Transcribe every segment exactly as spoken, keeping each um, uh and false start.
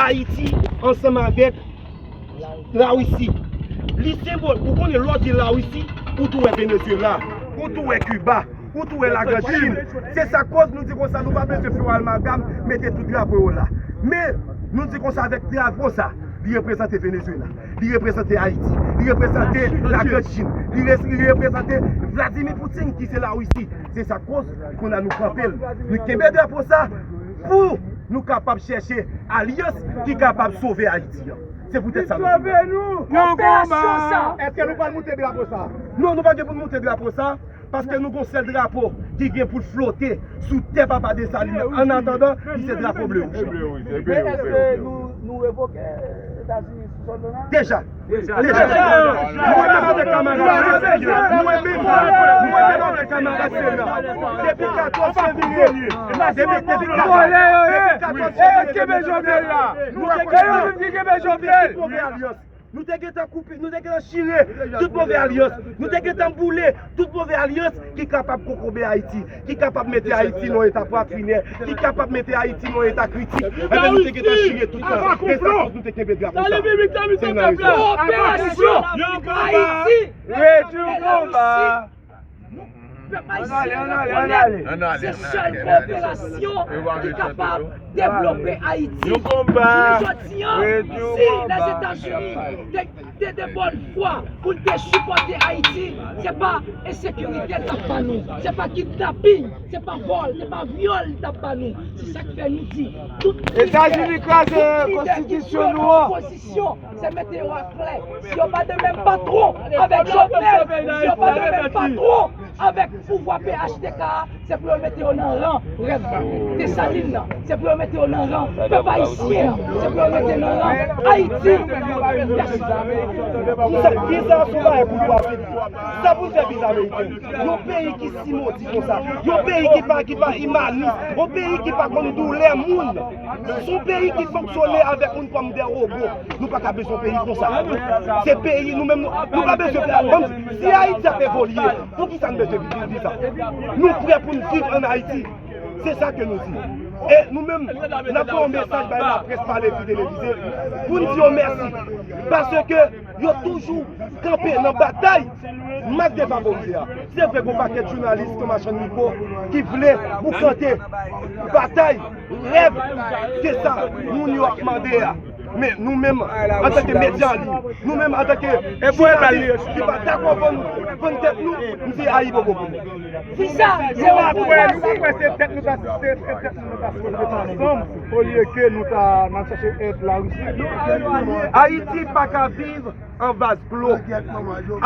Ayiti ansanm avèk Larisi. Li senbòl, ou konnen lè w di Larisi, ou tou wè Venezuela, ou tou wè Kiba, ou tou wè Lagrand Chin. Se sa k koz nou di konsa, nou pa bezwen fè yon amalgam, mete tout drapo yo la. Men, nou di konsa avèk drapo sa, li reprezante Venezuela, li reprezante Ayiti, li reprezante Lagrand Chin, li re-, li reprezante Vladimir Putin ki se Larisi. Se sa k koz, kounye a nou kanpe l. Nou kenbe drapo sa pou nou kapab chèche alyans ki kapab sove Ayiti an. Se poutèt sa nou vini. Operasyon sa. Èske nou pral moute drapo sa? Non, nou pa gen pou n moute drapo sa, paske nou gon sèl drapo ki gen pou l flote sou tè Papa Desalin nan. An atandan, li se drapo ble wouj. Men èske nou, nou revoke Etazini sou sòl nou la? Deja. Deja. Deja. Mwen menm avèk kamarad Sena, mwen menm, mwen menm avèk kamarad Sena, depi katòz fevriye, depi, depi katòz, depi katòz fevriye, kenbe Jovenel la. Nou te gentan koupe tout move alyans. Nou te gentan koupe, nou te gentan chire tout move alyans. Nou te gentan boule tout move alyans ki kapab kokobe Ayiti, ki kapab mete Ayiti nan yon eta pwatrinè, ki kapab mete Ayiti nan yon eta kritik. Ebyen, nou te gentan chire tout sa. Se sa k fè nou te kenbe drapo sa. Se nan rezon. Operasyon Ayiti. Retour konba. Pèp ayisyen an konnen se sèl koperasyon ki kapab devlope Ayiti. Jounen jodi an, si Lèzetazini te, te de bòn fwa pou l te sipòte Ayiti, se pa ensekirite l t ap ba nou, se pa kidnaping, se pa vòl, se pa vyòl l t ap ba nou. Se sa k fè nou di, tout lidè, Etazini kraze tout lidè ki konstitisyon pran nou an. Pozisyon, se mete yo aklè. Si yo pa de menm patwon avèk Jovenel, si yo pa de menm patwon avèk pouvwa P H T K a, se pou yo mete yo nan ran rèv Desalin nan. Se pou yo mete yo nan ran pèp ayisyen an. Se pou yo mete nan ran Ayiti. Mèsi. Viza, viza se yon bagay pou nou afebli. Sa pou n fè viza ameriken? Yon peyi ki si modi konsa, yon peyi ki pa, ki pa imanis, yon peyi ki pa konn doulè moun. Se yon peyi ki fonksyone avèk moun kòm de wobo. Nou pa ka bezwen yon peyi konsa. Se peyi, nou menm, nou, nou pa bezwen peyi. Bon, si Ayiti ap evolye, poukisa n bezwen viv, viv sa? Nou prè pou n viv ann Ayiti. Se sa ke nou di. E nou menm, n ap voye yon mesaj bay laprès pa levi televize pou n di yo mèsi. Paske yo toujou kanpe nan batay mas defavorize a. Se vre, gon pakèt jounalis, gon machann mikwo ki vle boukante batay rèv ke sa moun yo ap mande a. Men nou menm, antanke medya an liy, nou menm antanke jounalis ki pa dakò vann, vann tèt nou, m di ayibobo pou nou. Viza, se yon pouvwa. Nou pa kwè se tèt nou ta, se tèt nou ta sipoze met ansanm, olye ke nou ta, n ap chache èd Larisi. Ayiti pa ka viv an vaz klo.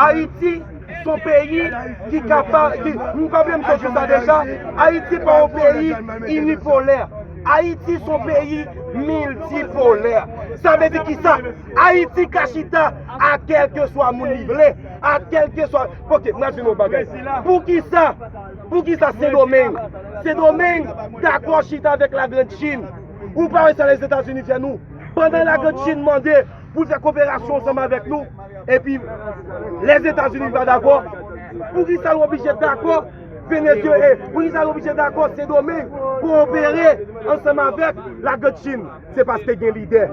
Ayiti se yon peyi ki kapab, ki, m pa vle m sot sou sa deja, Ayiti pa yon peyi inipolè. Ayiti se yon peyi miltipolè. Sa vle di kisa? Ayiti ka chita a kèlkeswa moun li vle, a kèlkeswa. Ok, m ap di nou yon bagay. Poukisa? Poukisa Sendomeng? Sendomeng dakò chita avèk Lagrand Chin. Ou pa wè sa Lèzetazini fè nou? Pandan Lagrand Chin mande pou l fè koperasyon ansanm avèk nou, epi Lèzetazini pa dakò, poukisa l oblije dakò Venezuela, poukisa l oblije dakò Sendomeng koopere ansanm avèk Lagrand Chin? Se paske gen lidè.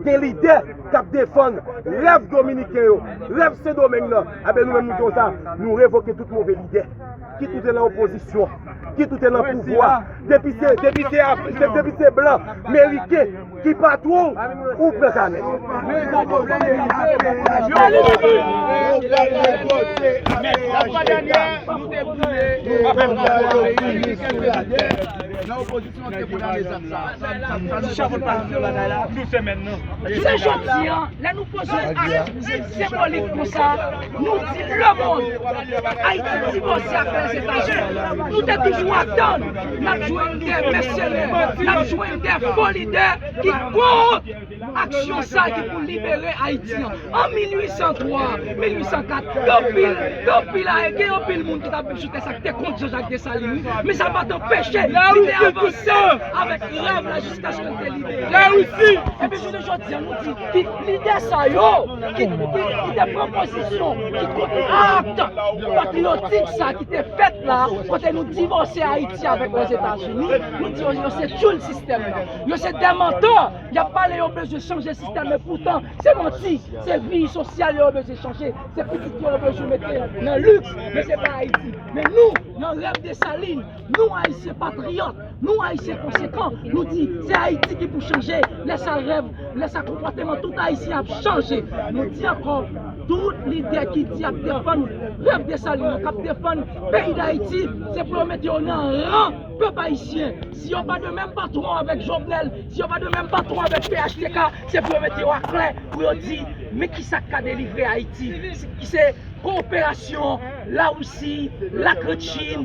Gen lidè k ap defann rèv dominiken yo, rèv Sendomeng nan. Enben, nou menm, nou di konsa, nou revoke tout move lidè. Kit ou te nan opozisyon, kit ou te nan pouvwa, depi se, depi se, depi se blan, meriken ki patwon w, ou pran kanè. Jounen jodi an, lè nou poze yon ak senbolik konsa, nou di lemonn, Ayiti divòse ak Lèzetazini. Nou te toujou atann n ap jwenn de mèsenè, n ap jwenn de fo lidè ki kont aksyon sa ki pou libere Ayiti an. An mil uit san twa, mil uit san kat, gen anpil, gen anpil, gen anpil moun ki t ap viv sou tè sa ki te Jean-Jacques Dessalines, wi. Men sa pa t anpeche li te avanse avèk rèv la jiskaske l te libere. Epi jounen jodi a, nou di ki lidè sa yo, ki, ki, ki te pran pozisyon, ki kont akt patriyotik sa ki te fèt la, kote nou divòse Ayiti avèk Lèzetazini, nou di yo, yo se tchoul sistèm nan. Yo se dèmantò, y ap pale yo bezwen chanje sistèm, men poutan, se manti, se vi sosyal yo bezwen chanje, se pitit yo yo bezwen mete nan liks, men se pa Ayiti. Men nou, nan rèv Desalin, nou Ayisyen patriyòt, nou Ayisyen konsekan, nou di se Ayiti ki pou chanje. Lè sa rèv, lè sa konpòteman tout Ayisyen ap chanje. Nou di ankò, tout lidè ki di ap defann rèv Desalin nan, k ap defann peyi Dayiti, se pou yo mete yo nan ran pèp ayisyen. Si yo pa de menm patwon avèk Jovenel, si yo pa de menm patwon avèk P H T K, se pou yo mete yo aklè, pou yo di, men kisa k ka delivre Ayiti, ki se kowoperasyon Larisi, Lakrèt Chin,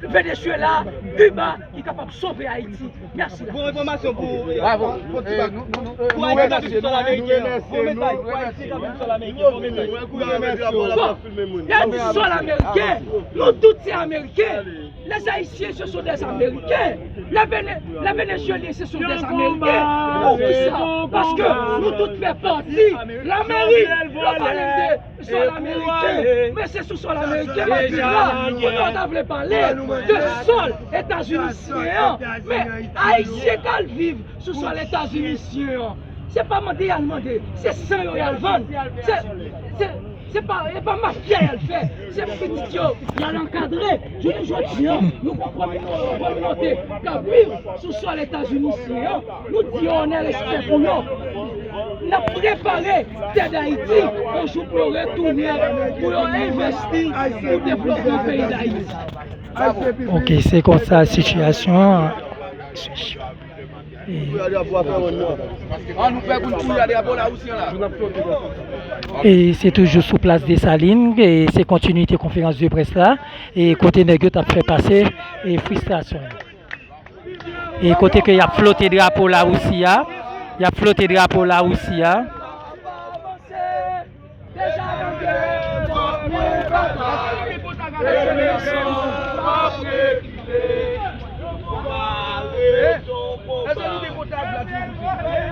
Venezuela, Kiba, ki kapab sove Ayiti. Mèsi la. Bon enfòmasyon pou, bravo. Pou Ayiti k ap viv sòl ameriken an. Bon mesaj pou Ayiti k ap viv sòl ameriken. Bon mesaj. Bon, lè di sòl ameriken, nou tout se ameriken. Les Haïtiens, ce sont des Américains. Les Véné-, les Vénézuéliens, ce sont des Américains. Poukisa? Paske nou tout fè pati Lamerik. Yo pale de sòl ameriken, men se sou sòl ameriken m ap viv la. Kote w ta vle pale de sòl etazinisyen an? Men Ayisyen k al viv sou sòl etazinisyen an, se pa mande y al mande, se san yo y al vann. Se, se, se pa, e pa mafya y al fè, se pitit yo y al ankadre. Jounen jodi a, nou gon komino-, kominote k ap viv sou sòl etazinisyen an. Nou di yo onè, respè pou yo. N ap prepare tè Dayiti, yon jou pou yo retounen, pou yo envesti pou devlopman peyi Dayiti. Ok, se konsa sitiyasyon an. E, e se toujou sou plas Desalin, e se kontinite konferans de près la, e kote nèg yo t ap fè pase, e fristrasyon yo. E kote ke y ap flote drapo Larisi a, y ap flote drapo Larisi a.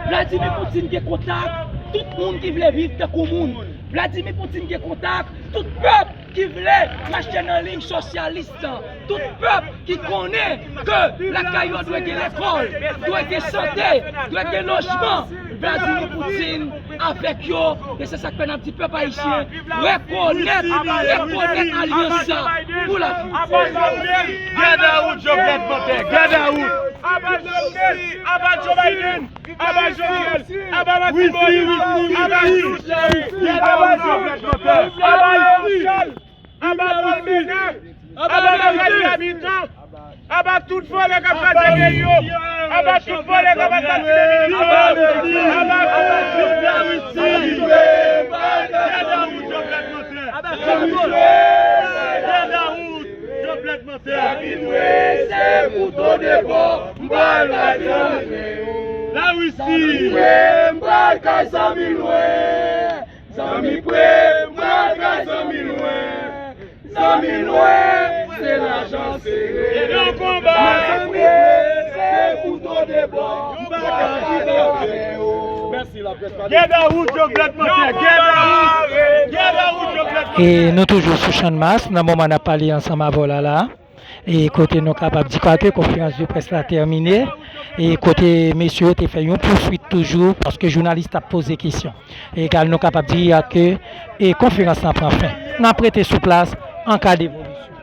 Vladimir Poutine gen kontak tout moun ki vle viv tankou moun. Vladimir Poutine gen kontak tout pèp ki vle mache nan liy sosyalis lan. Tout pèp ki konnen ke lakay yo dwe gen lekòl, dwe gen sante, dwe gen lojman, Vladimir Poutine avèk yo, e se sa k fè n ap di pèp ayisyen, rekonèt, rekonèt alyans sa pou lavi. Get out, Jovenel Montaigne, get out! Aba Jovenel, aba Jovenel, aba Martine Moïse, aba Jovenel, aba Marcel, aba Paul Ménard, aba Magali Habitant, aba tout vòlè k ap kraze peyi yo, aba tout vòlè k ap asasinen minis yo, aba tout vòlè. Get out, Jovenel Montaigne! Get out, Jovenel Montaigne! Zanmi mwen, se kouto de bò, m pral kay zanmi mwen. Larisi! Zanmi mwen, m pral kay zanmi mwen. Zanmi pre, m pral kay zanmi lwen. Zanmi lwen, se lajan sere. Mezanmi, se kouto de bò, m pa ka viv avè yo. Mèsi, laprès. Get out, Jovenel Montaigne! Get out! Get out, Jovenel Montaigne! E nou toujou sou Channmas, nan moman n ap pale ansanm avè w la la. E kote nou kapab di ke konferans de près la tèmine, e kote mesye yo te fè yon pouswit toujou, paske jounalis t ap poze kesyon. E egal nou kapab di a ke, e konferans lan pran fen. N ap rete sou plas an ka devolisyon.